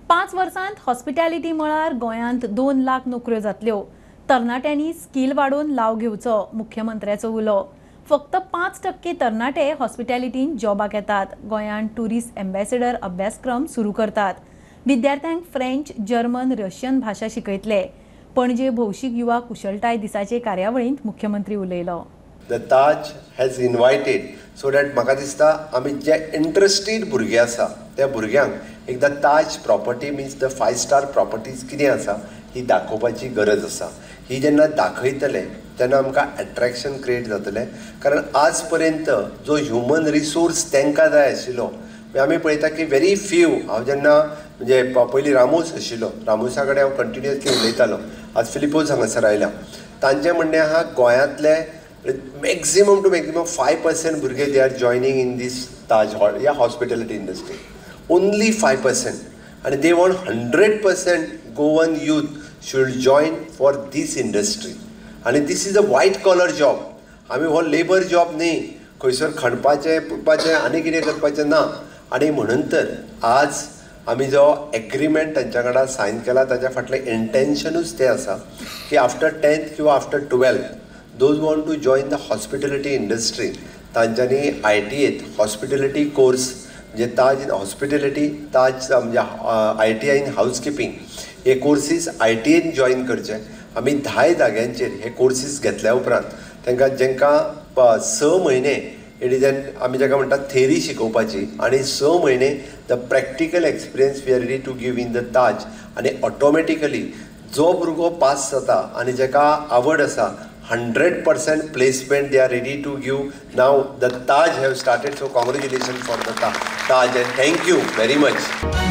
5 वर्सांत हॉस्पिटॅलिटी मळार गोंयांत 2 लाख नोकऱ्यो जातल्यो. तरणाट्यांनी स्कील वाडोवन लाव घेवचो, मुख्यमंत्र्याचो उलो. फक्त 5% तरणाटे हॉस्पिटॅलिटीन जॉबाक येतात. गोंयांत ट्युरिस्ट एम्बॅसेडर अभ्यासक्रम सुरू करतात. विद्यार्थ्यांक फ्रेंच, जर्मन, रशियन भाशा शिकयतले. पणजे भौशीक युवा कुशळटाय दिसाचे कार्यावळींत मुख्यमंत्री उलयलो. The Taj has invited so that म्हाका दिसता आमी जे इंट्रस्टेड भुरगे आसा त्या भुरग्यांक एकदां Taj property means the 5 star properties कितें आसा ही दाखोवपाची गरज आसा. ही जेन्ना दाखयतले तेन्ना आमकां एट्रेक्शन क्रिएट जातलें. कारण आज पर्यंत जो ह्युमन रिसोर्स तांकां जाय आशिल्लो आमी पळयता की व्हेरी फ्यू. हांव जेन्ना म्हणजे पयलीं रामोस आशिल्लो, रामोसा कडेन हांव कंटिन्युअसली उलयतालो. आज फिलिपोज हांगासर आयला. तांचें म्हणणें आहा गोंयांतले मॅक्झिमम टू मॅक्झिमम 5% भुरगे they are joining in this Taj hall या हॉस्पिटॅलिटी इंडस्ट्री, ओन्ली 5%. आनी they want 100% Goan youth should join for this industry. आनी this is a white collar job. आमी हो लेबर जॉब न्ही, खंयसर खणपाचें पुरपाचें आनी कितें करपाचें ना. आनी म्हणून तर आज आमी जो एग्रीमेंट तांच्या वांगडा सायन केला ताच्या फाटलें इंटेन्शनूच तें आसा की आफ्टर 10th किंवा after 12th those want to join the hospitality industry तांच्यांनी ITAत हॉस्पिटॅलिटी कोर्स म्हणजे ताज इन हॉस्पिटॅलिटी, ताज म्हणजे ITI in housekeeping हे कोर्सीस ITAन जॉयन करचे. आमी 10 जाग्यांचेर हे कोर्सीस घेतल्या उपरांत तांकां जेंकां 6 म्हयने it is an आमी जाका म्हणटात थेरी शिकोवपाची आनी 6 म्हयने the practical experience we are ready to give in the Taj. आनी ऑटोमॅटिकली जो भुरगो पास जाता आनी जाका आवड आसा 100% placement they are ready to give. Now the Taj have started, so congratulations for the Taj and thank you very much.